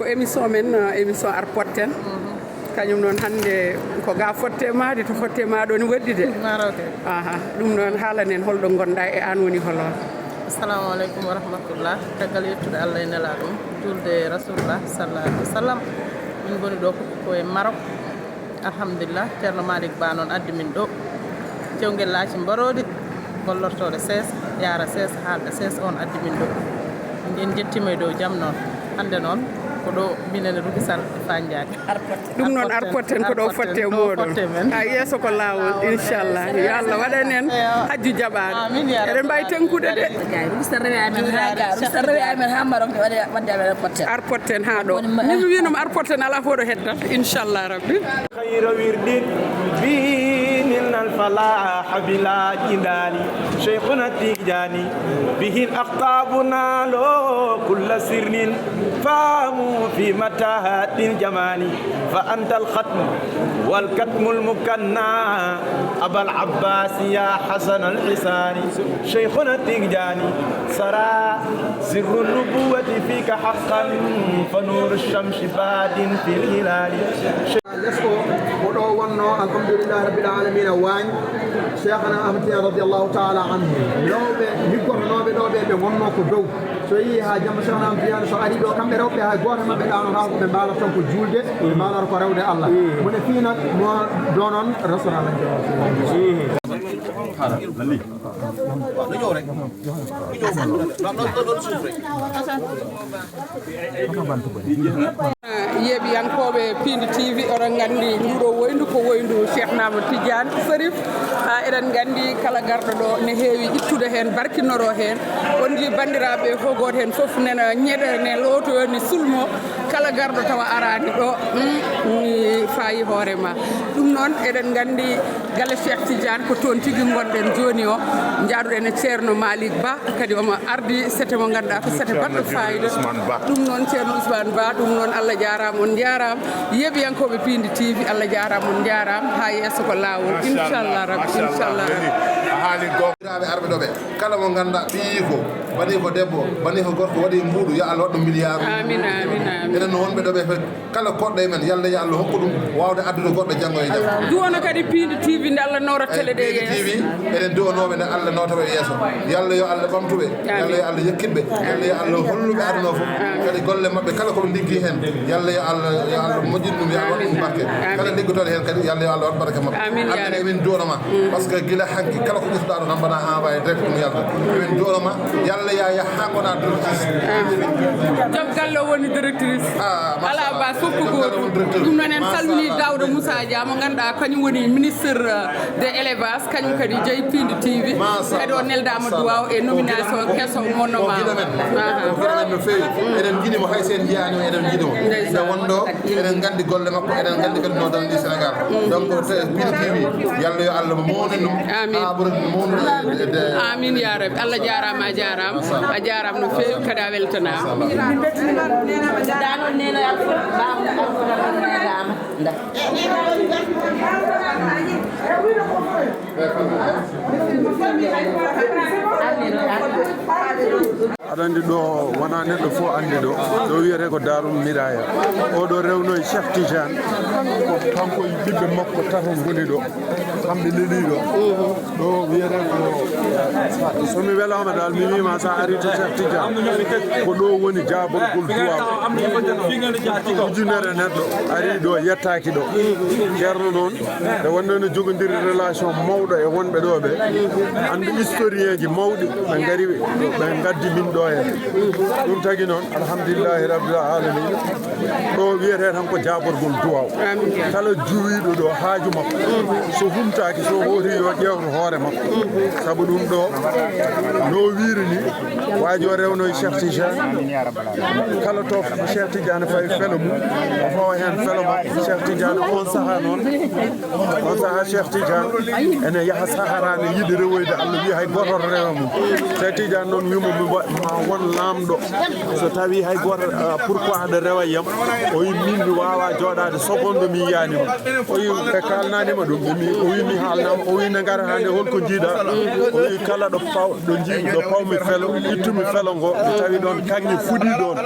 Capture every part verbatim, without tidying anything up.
Ko émission men, euh, émission Arpotten. Kañum noon hannde ko ga fotte maadi, to fotte ma ɗo ni waɗɗi de. Maroke. Aha, ɗum noon haalanen holɗo ngonɗa e an woni holo. Assalamu aleykum wa rahmatullah. Caggal yettude Allah e nelaɗo mum, julde e Rasulullah sallallahu alaihi wasallam. Min ngoni ɗo ko, ko e Maroc. Alhamdulillah, Ceerno Malick Ba noon addi min ɗo. Jewngel laaci mbaroodi, gollortooɗo seesa, yaara seesa, haalda seesa, on addi min ɗo. En njettiima e dow jam noon. Hannde noon ko ɗo minen Ruki Sall e Fanjaaki. Ɗum noon Arpotten, ko ɗo fotte e mooɗon. Ha yeeso ko laawol, inchallah. Yo Allah waɗan en hajju jaɓaaɗo. Amin, ya rabbal alamin. Eɗen mbawi tenkude de. Ruki Sall rewi amen ha ga, Ruki Sall rewi amen ha Maroc, waɗi, wadde amen Arpotten. Arpotten ha ɗo. Woni ma- Min mi winoma Arpotten ala fof ɗo heddata, inchallah rabbi. خير ورد به نلنا الفلاح بلا جدال. شيخنا التيجاني به الأقطاب نالوا كل سر. فهموا في متاهات الجمال. فأنت الختم والكتم المكنى أبا العباس يا حسن الحسان. شيخنا التيجاني سرى سر النبوة فيك حقا فنور الشمس باد في الهلال. Lesko ko ɗo wonno, alhamdulillahi rabbil alamina, waañ Cheikhna Ahmad Tidiane radiyallahu taala anhu. Rewɓe liggotonooɓe ɗo ɓe, ɓe wonno ko dow. So yehi ha jamma Cheikhna Ahmad Tidiane so ari ɗo, kamɓe rewɓe hay gooto e maɓɓe ɗaanotaako, ɓe mbaalata tan ko juulde, ɓe mbaalata ko rewde Allah. Mone fii nag mo doonon restaurant lañ. Yeeɓiyankooɓe Piindi T V, oɗon nganndi nguɗo woyndu ko woyndu Cheikh Naama Tidiane Serif. Ha eɗen nganndi kala garɗo ɗo ne heewi ittude heen, barkinoro heen. On njii banndiraaɓe fof, gooto heen fof nena ñeɗe, ne lootoyo, ne sulmo. Kala garɗo tawa araani ɗo, mm, mi faayi hoore ma. Ɗum noon eɗen nganndi Galle Cheikh Tidiane ko toon tigi ngonɗen jooni o. Njaaduɗen e Ceerno Malick Ba, kadi omo ardi sete mo ngannduɗaa ko sete baɗɗo fayida. Ɗum noon Ceerno Ousmane Ba, ɗum noon Allah jaaraama, on njaaraama. Yeeɓiyankooɓe Piindi T V, Allah jaaraama, on njaaraama. Haa yeeso ko laawol, inchallah rabbi, inchallah rabbi. A haali goonga. Arɓe ɗo ɓe, kala mo ngannduɗaa ɓiyiiko, banii ko debbo, banii ko gorko, waɗi mbuuɗu, yo Allah waɗ ɗum miliyaaru. Amin, amin, amin. Enen no wonɓe ɗo ɓe, kala koɗɗo e men, yalla yo Allah hokku ɗum waawde addude goɗɗo janngo e jam. Duwono kadi Piindi T V nde Allah noora tele ɗe yeeso. Piindi T V, eɗen duwonooɓe nde Allah noota ɓe yeeso. Yalla yo Allah ɓamtu ɓe. Amin. Yalla yo Allah yekkit ɓe. Yalla yo Allah hollu ɓe aduna o fof. Amin. Kadi golle maɓɓe kala ko ɓe liggi heen, yalla yo Allah, yo Allah moƴƴin ɗum, yo Allah waɗ ɗum barke. Amin. Kala liggotooɗo heen kadi, yalla yo Allah waɗ barke maɓɓe. Amin, ya Rabbi. Emin duwano ma. Mm. Parce que gila hanki kala ko ƴettuɗaa ɗo tan mbaɗa envoyé direct ɗum yalta. Emin duwano ma, yalla ya yah haa ngona directrice. Joom galle o woni directrice. Ah, machallah. Alaa ba, fof ko gootum. Joom galle o woni directeur. Ɗum noon en calmini Daouda Moussa Dia mo ngannduɗaa kañum woni ministre, euh, de élevage, kañum kadi jeyi Piindi T V. Machallah. Kadi o neldaama duwaaw e nomination keso mo noma. Ko giɗo men. Aha. Ko giɗo men no feewi. Eɗen njiɗi mo hay so en njiyaani mo, eɗen njiɗi mo. Ndeysaan. Nde wonɗo, eɗen nganndi golle makko, eɗen nganndi kadi no daldi Sénégal. Donc, te Piindi T V, yalla yo Allah mawnin ɗum. Amin. Haa ɓura mawnude e, e, e. Amin ya Rabbi. Allah jaaraama, a jaaraama. A jaaraama no feewi, kadi a weltanaama. Ndaa noon nenoya, baamu neldaama. Ndaa. Aɗa anndi ɗo wonaa neɗɗo fof anndi ɗo. Ɗo wiyetee ko Daarul Miraya. Oɗo rewno e Cheikh Tidiane. Ko kanko e ɓiɓɓe makko tato ngoni ɗo. Kamɓe leli ɗo. Ɗo wiyetee ko, so mi welaama dal, mi wiima sa ari to Cheikh Tidiane, ko ɗo woni jaaborgol duwaaw. Ujunere neɗɗo ari ɗo, yettaaki ɗo. Ceerno noon, nde wonno no jogondiri relation mawɗo e wonɓe ɗo ɓe. Anndu historien ji mawɗi, ɓe ngari, ɓe ngaddi min ɗo e. Ɗum tagi noon, alhamdulillahi rabbil alamin. Ɗo wiyetee tan ko jaaborgol duwaaw. Amin. Kala juwiiɗo ɗo haaju makko, so humtaaki, so hooti yo ƴeewto hoore makko. Sabu ɗum ɗo, no wiiri ni, waajo rewno e Cheikh Tidiane. Kala to Cheikh Tidiane fawi felo mum, o fawa heen felo makko. Cheikh Tidiane on sahaa noon, on sahaa Cheikh Tidiane ene yaha Sahara, ne yiɗi rewoyde Allah, wiya hay gooto rewa mum. Cheikh Tidiane noon wiimo mi wa-, Won laamɗo, so tawi hay gooto, ah, pourquoi aɗa rewa yam? O wi, min mi waawaa jooɗaade seconde mi yiyaani ma. O wi, ɓe kaalnaani ma ɗum, ɓe mi, o wi, mi haalnaama. O wi, ne ngara hannde, hol ko njiiɗaa? O wi, kala ɗo paw, ɗo njii, ɗo pawmi felo, ittumi felo ngo, mi tawi ɗoon kaŋŋe fuɗii ɗoon.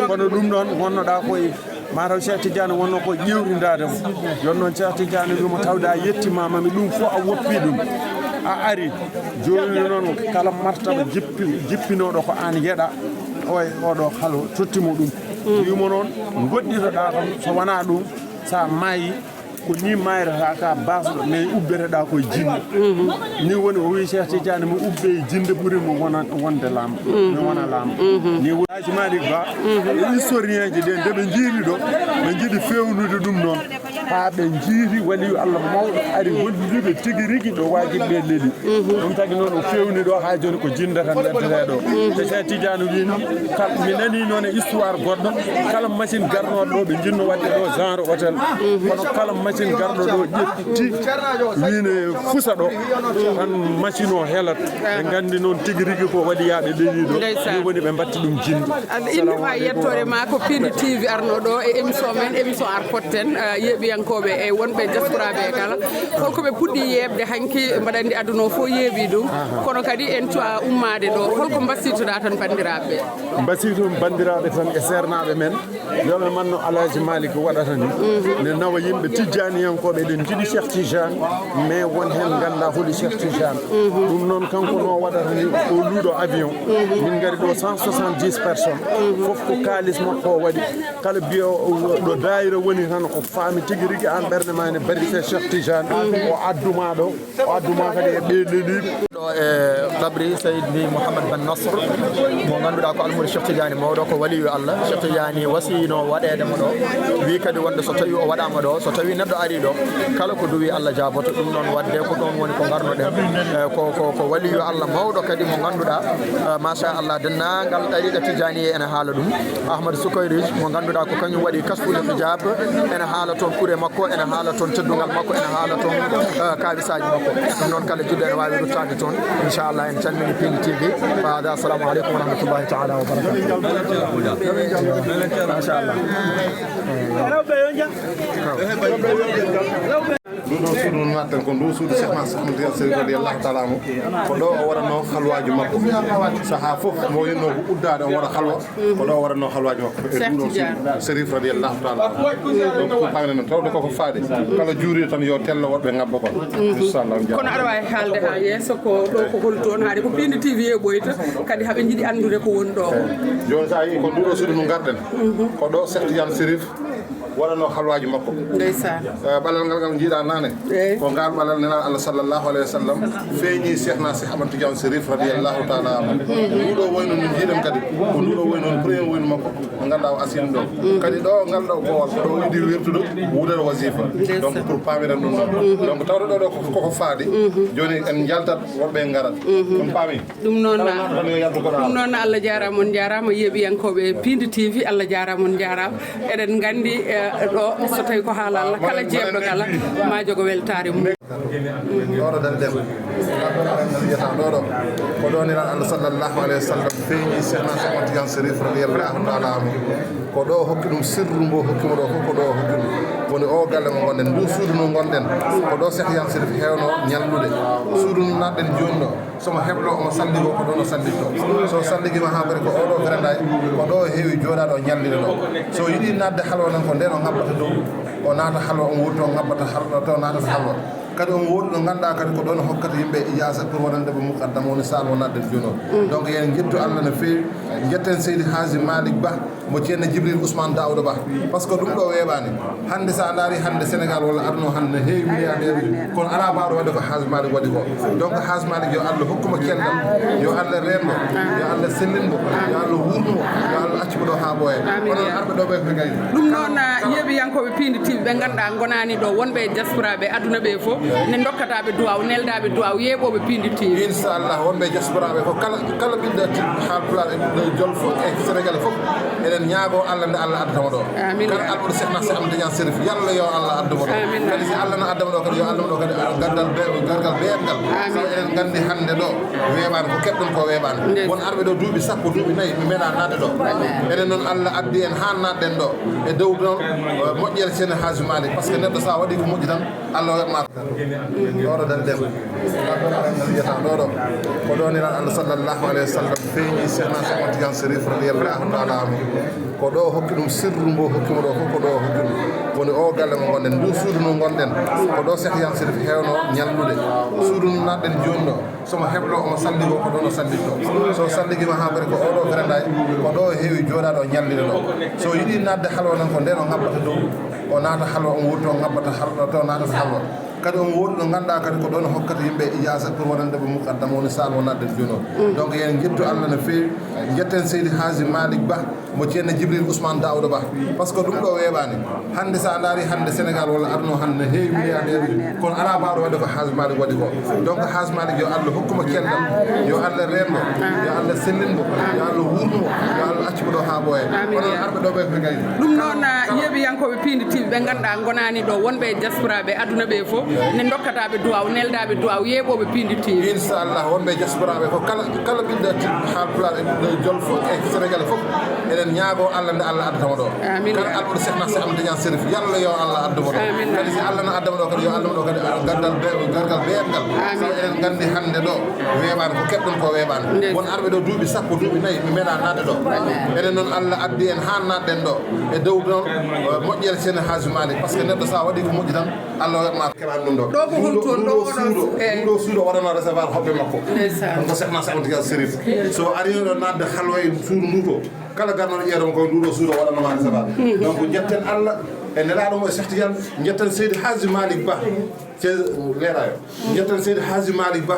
Kono ɗum ɗoon wonnoɗaa koye Mataw Cheikh Tidiane wonno ko ƴeewtindaade mo. Jooni noon Cheikh Tidiane wiimo, tawde a yettiima ma mi, ɗum fof a woppii ɗum. A ari, jooni noon kala martaba jippi-, jippinooɗo ko aan yeɗa, oy, oɗo halo, totti mo ɗum. Wiimo noon, ngoɗɗitoɗaa kam, so wonaa ɗum, so a maayi, ko ni maayrata ka baasɗo, mais ubbeteɗaa koye jinne. Ni woni o wi Cheikh Tidiane, mi ubbe e jinde ɓuri mo wona, wonde laamɗo. Mi wona laamɗo. Ni woni Hadji Malick Ba, e historien ji ɗen, nde ɓe njiiri ɗo, ɓe njiɗi fewnude ɗum noon. Haa ɓe njiiri waliyu Allah mawɗo ari hollude tigi rigi ɗo waajibɓe leli. Ɗum tagi noon o fewni ɗo haa jooni ko jinde tan weddetee ɗo. Te Cheikh Tidiane wiino, kal-, mi nanii noon e histoire goɗɗo, kala machine garnooɗo ɗo ɓe njinno waɗde ɗo genre hôtel. Kono kala machine garɗo ɗo ƴetti, wiine fusa ɗo, tan machine o helat. Ɓe nganndi noon tigi rigi ko waliyaaɓe leli ɗo. Ndeysaan. Ɗum woni ɓe mbatti ɗum jinde. Aɗa indi ma yettoore ma ko Pindi T V arno ɗo e émission men, émission Ar Fotten, eh, yeeɓiyankooɓe e wonɓe diaspora ɓe kala. Holko ɓe puɗɗi yeeɓde hanki, mbaɗa anndi aduna o fof yeeɓi ɗum. Kono kadi en cuwa ummaade ɗo. Holko mbasiytoɗaa tan banndiraaɓe ɓe? Mbasiyto banndiraaɓe tan e seernaaɓe men. Yo ɓe manno Alhaji Malick waɗata ni. Ne nawa yimɓe tijjaaniyankooɓe, eɗen njiɗi Cheikh Tijane, mais won heen nganndaa holi Cheikh Tijane. Ɗum noon, kanko no waɗata ni, o luuɗo avion. Min ngari ɗo cent soixante-dix personnes. Fof ko kaalis makko o waɗi. Kala biyo ɗo daayira woni tan, o faami tigi rigi aan ɓernde ma ene bari Cheikh Tijane. O addu ma ɗo. O addu ma kadi e ɓee leliiɓe. Ɗo e qabri Seydi Mouhammad Ben Nasr, mo ngannduɗaa ko almuudo Cheikh Tidiane mawɗo, ko waliyu Allah. Cheikh Tidiane wasiyino waɗeede mo ɗo, wi kadi wonde so tawi o waɗaama ɗo, so tawi neɗɗo ari ɗo, kala ko duwi Allah jaaboto. Ɗum noon waɗde ko ɗoon woni ko ngarnoɗen. Eh, ko, ko, ko waliyu Allah mawɗo kadi mo ngannduɗaa, eh, machallah, denndaangal ɗariiqa Tidiane ene haala ɗum. Ahmad Sukayrij, mo ngannduɗaa ko kañum waɗi kasful hijab, ene haala toon kure makko, ene haala toon teddungal makko, ene haala toon, eh, kaawisaaji makko. Ɗum noon, kala jiɗɗo ene waawi ruttaade toon. Inchallah, en calmini Pindi T V. Wa hada, assalamu aleykum wa rahmatullahi taala wa barakatuh. Machallah. Ndu ɗo suudu no natten ko ndu suudu Cheikh Nasir Ahmad Tidiane Serif radiyallahu taala anhu. Ko ɗo o waɗatno halwaaji makko. Sahaa fof mo yiɗno ko uddaade, o waɗa halwa. Ko ɗo o waɗatno halwaaji makko. E ndu ɗo suudu Serif radiyallahu taala anhu. Donc ko paamɗen noon, tawde koko faade. Kala juuriiɗo tan yo tello woɗɓe ngabba kon. Inchallah. Kono aɗa waawi haalde haa yeeso ko ɗo ko hol toon, haade ko Pindi T V e ɓoyta, kadi haɓe njiɗi anndude ko woni ɗo. Jooni so a yii ko ndu ɗo suudu ndu ngarɗen. Ko ɗo Cheikh Tidiane Serif waɗatno halwaaji makko. Ndeysaan. Eh, ɓalal ngal ngal njiiɗaa naane, eey, ko ngal ɓalal Nelaaɗo Allah sallallahu alayhi wa sallam feeñi Cheikhna Cheikh Ahmad Tidiane Serif radiyallahu taala anhu. Ndu ɗo woynu ndu njiiɗen kadi, ko ndu ɗo woynu woni premier woynu makko, mo ngannduɗaa o asii ɗum ɗo. Kadi ɗo ngal ɗo boowal, ko ɗo o yiɗi wirtude, wuurere wazifa. Ndeysaan. Donc pour paamiren ɗum ɗo. Donc tawde ɗo ɗo ko, koko faadi, jooni en njaltat, woɗɓe ngarat. On paami? Ɗum noon, ɗum noon, Allah jaaraama, on njaaraama, yeeɓiyankooɓe Pindi T V, Allah jaaraama, on njaaraama. Eɗen nganndi, eh, ɗo, so tawi ko haala Allah, kala jeeɗɗo kala, ma jogo weltaare mum. Ɗo ɗo dari ɗen. Wiyata ɗo ɗo. Ko ɗo Nelaaɗo Allah sallallahu alayhi wa sallam feeñi Cheikhna Cheikh Ahmad Tidiane Serif radiyallahu taala anhu. Ko ɗo hokki ɗum sirru mbo hokki mo ɗo fof, ko ɗo hokki ɗum. Woni o galle mo ngonɗen, ndu suudu ndu ngonɗen. Ko ɗo Cheikh Tidiane Serif heewno ñallude. Suudu ndu naatɗen jooni ɗo. So mo heblo, omo salligo, ko ɗon o sallitto. So salligiima haa bari ko oɗo werendaay, ko ɗo o heewi jooɗaade, o ñallira ɗo. So yiɗi naatde halwa noon, ko ndeen o ŋabbata dow, o naata halwa, omo woni to ŋabbata halwa, to naatata halwa. Kadi omo woodi ɗo ngannduɗaa kadi ko ɗon o hokkata yimɓe ijaasa pour waɗande ɓe muqaddam, woni saal mo naatɗen jooni o. Donc, en njettu Allah no feewi, njetten Seydi Haaji Malick Ba, mo Ceerno Jibril Ousmane Daouda Ba. Par ce que ɗum ɗo weeɓaani. Hannde so a ndaari hannde Sénégal walla aduna o hannde ne heewi milliardaire uji, kono alaa baawɗo waɗde ko Haaj Malick waɗi ko. Donc Haaj Malick yo Allah hokku mo cellal, yo Allah reen mo, yo Allah sellin mo, yo Allah wuurnu mo, yo Allah accu mo ɗo haa ɓooya. Amiin. Onon arɓe ɗo ɓe ko gayni. Ɗum noon, ah, yeeɓiyankooɓe Pindi T V ɓe ngannduɗaa ngonaani ɗo, wonɓe e diaspora ɓe aduna ɓe fof, Nde dokkataaɓe duwaaw, neldaaɓe duwaaw, yeeɓooɓe Piindi T V. Inchallah, wonɓe diasporaaɓe fof, kala, kala ɓiɗɗo ti-, Haalpulaar e ɓiɗɗo Jolof fof e Sénégal fof, eɗen ñaagoo Allah nde Allah addata mo ɗo. Amiin. Kala alɗo Seex na Seex Ahmad Tidiane Serif, yalla yo Allah addu mo ɗo. Amiin. Kadi si Allah na adda mo ɗo kadi, yo Allah mo ɗo kadi gargal beeɓngal. Amiin. Sabu eɗen nganndi hannde ɗo weeɓaani, ko keɓɗon ko weeɓaani. Ndees. Won arɓe ɗo duuɓi sappo, duuɓi nayi, ɓe meeɗaa naatde ɗo. Amiin. Enen noon Allah addi en haa naatɗen ɗo. E dow noon, eh, moƴƴere Ceerno Haaji Maalik, par ce que neɗɗo so a waɗii ko moƴƴi tan, Allah weɓma. Ɗo ɗo dari ɗen. Ɗo ɗo. Ko ɗo Nelaaɗo Allah sallallahu alayhi wa sallam feeñi Seex na Seex Ahmad Tidiane Serif radiyallahu taala anhu. Ko ɗo hokki ɗum sirru mbo hokki mo ɗo fof, ko ɗo hokki ɗum. Woni o galle mo ngonɗen, ndu suudu ndu ngonɗen. Ko ɗo Seex Tidiane Serif heewno ñallude. Suudu ndu naatɗen jooni ɗo. So mo heblo omo salligo ko ɗon o sallitto. So salligiima haa bari ko oɗo verandaay, ko ɗo o heewi jooɗaade o ñallira ɗo. So yiɗi naatde halwa noon ko nden o ŋabbata dow, o naata halwa, omo wurto o ŋabbata halwa, to naatata halwa. Kadi omo woodi ɗo ngannduɗaa kadi ko ɗon o hokkata yimɓe ijaasa pour waɗande ɓe muqaddam woni saal o naatden jooni o. Donc en njettu Allah no feewi, njetten Seydi Haaji Malick Ba. Mo Ceerno Jibril Ousmane Daouda Ba. Par ce que ɗum ɗo weeɓaani. Hannde so a ndaari hannde Sénégal walla aduna o hannde ne heewi milliardaire uji. Kono alaa baawɗo waɗde ko Haaj Malick waɗi ko. Donc Haaj Malick yo Allah hokku mo cellal. Yo Allah reen mo. Yo Allah sellin mo. Yo Allah wuurnu mo. Yo Allah accu mo ɗo haa ɓooya. Amiin. Onon arɓe ɗo ɓe ɓe ngayni. Ɗum noon, ah, yeeɓiyankooɓe Piindi T V ɓe ngannduɗaa ngonaani ɗo, wonɓe e diaspora ɓe aduna ɓe fof, nde dokkataaɓe duwaaw, neldaaɓe duwaaw, yeeɓooɓe Piindi T V. Inchallah, wonɓe e diaspora ɓe fof, kala, kala ɓiɗɗo ti-, Haalpulaar e ɓiɗɗo Jolof e Sénégal fof, eɗen ñaagoo Allah nde Allah addata mo ɗo. Amiin. Kala alɗo Seex na Seex Ahmad Tidiane Serif, yalla yo Allah addu mo ɗo. Amiin. Kadi si Allah na adda mo ɗo kadi, yo Allah mo ɗo kadi gargal be-, gargal beeɓngal. Amiin. Sabu eɗen nganndi hannde ɗo weeɓaani, ko keɓɗon ko weeɓaani. Ndees. Won arɓe ɗo duuɓi sappo, duuɓi nayi, ɓe meeɗaa naatde ɗo. Wallaay. Enen noon Allah addi en haa naatɗen ɗo. E dow noon, eh, moƴƴere Ceerno Haaji Malick, par ce que neɗɗo so a waɗii ko moƴƴi tan, Allah o heɓma keɓan ɗum ɗo. Ɗo ko hol toon ɗo oɗo suuɗo, eh, ɗum ɗo suuɗo waɗano recevoir hoɓɓe makko. Ndeysaan. Ko Seex na Seex Ahmad Tidiane Serif. So ari ɗo naatde halwa e suudu ndu to, kala garnoɗo ƴeewa mo ko ndu ɗo suuɗo waɗanoma recevoir. Mhm. Donc jetten Allah e Nelaaɗo mo e Seex Tidiane, jetten Seydi Haaji Malick Ba. Ceerno Leerayo. Njettan Seydi Haaji Malick Ba,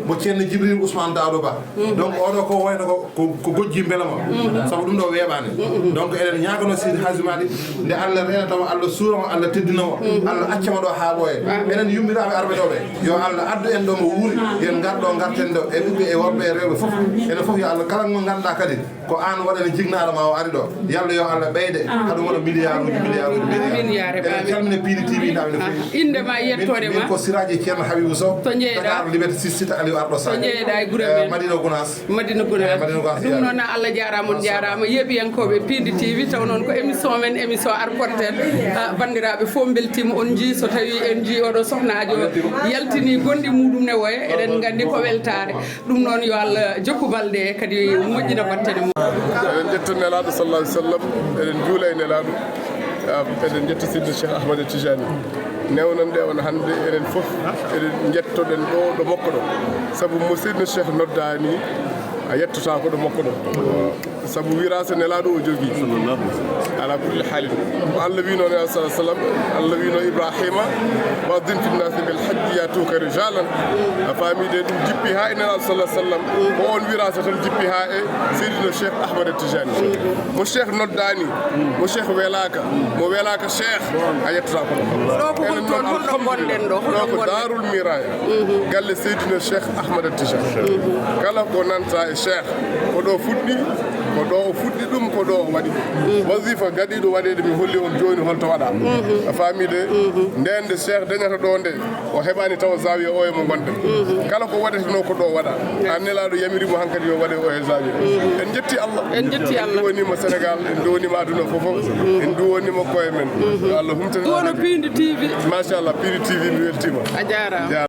mo Ceerno Jibril Ousmane Daouda Ba. Donc oɗo ko wayno ko, ko, ko gojji mbela mo. Sabu ɗum ɗo weeɓaani. Donc eɗen ñaagano Seydi Haaji Malick, nde Allah reenata mo, Allah suura mo, Allah teddina mo, Allah acca mo ɗo haa ɓooya. Enen yummiraaɓe arɓe ɗo ɓe, yo Allah addu en ɗo mo wuuri, yen ngar ɗo ngarten ɗo, e ɓiɓɓe e worɓe e rewɓe fof. Enen fof yo Allah kala mo ngannduɗaa kadi, ko aan waɗani jignaɗo ma o ari ɗo. Yalla yo Allah ɓeyde. Amin. Haɗum wona milliard uji, milliard uji, milliard. Amin, ya Rabbi, amin. Eɗen calmina Piindi T V naaɓe no feewi. Ah, innde ma e yettoode ma. Min ko Siraji Ceerno Habibu Sow. To njeeɗa? Dakar Liberté six cité Aliou Ardo Sall. To njeeɗa e gure men. Eh, Madina Gounass. Madina Gounass. Eh, Madina Gounass, ɗum ya. Noon, Allah jaaraama, on jaaraama. Yeeɓiyankooɓe Piindi T V, taw noon ko émission men, émission Arporter. Ah, banndiraaɓe fof mbeltiima, on njii so tawi en njii oɗo sohnaajo yaltini gonɗi muɗum ne woya. Eɗen nganndi ko weltaare. Ɗum noon, yo Allah jokku balɗe kadi moƴƴina battane mum. Eɗen ƴetta Nelaaɗo sallallahu alaihi wasallam, eɗen juula e Nelaaɗo, ah, eɗen ƴetta Siddi Cheikh Ahmad Tijani. Newnan ɗe on hannde, enen fof eɗen njettoɗen ɗo, ɗo makko ɗo. Sabu mo Siddi Cheikh noddaani, a yettotaako ɗo makko ɗo. Sabu wiraasa Nelaaɗo o jogii. Ala kulli haalin. Ko Allah wiino Nelaaɗo sallallahu alaihi wasallam, Allah wiino Ibrahima, "Wa adhin fi nnasi bil hajji yatuka rijalan." A faami de, ɗum jippi haa e Nelaaɗo sallallahu alaihi wasallam. Ko on wiraasa tan jippi haa e Seydina Cheikh Ahmad Tijani. Mo Cheikh noddaani, mo Cheikh welaaka, mo welaaka Cheikh, a yettotaako ɗo. Ɗo ko hol toon, holɗo ngonɗen ɗo? Holɗo ngonɗen? Ɗo ko Daarul Miraya. Galle Seydina Cheikh Ahmad Tijani. Kala ko nanta e Cheikh, ko ɗo fuɗɗi, ko ɗo o fuɗɗi ɗum, ko ɗo o waɗi. Wazifa gaɗiiɗo waɗeede, mi holli on jooni hol to waɗa. A faami de? Nden nde Cheikh dañata ɗo nde, o heɓaani tawa zawiya o e mo ngonɗen. Kala ko waɗetenoo ko ɗo waɗa. An Nelaaɗo yamiri mo hankadi yo waɗe o e zawiya. En njetti Allah. En njetti Allah. En duwaniima Sénégal, en duwaniima aduna fof. En duwaniima koye men. Yo Allah humtin. Ɗo no Piindi T V. Machallah, Piindi T V, mi weltiima. A jaaraama.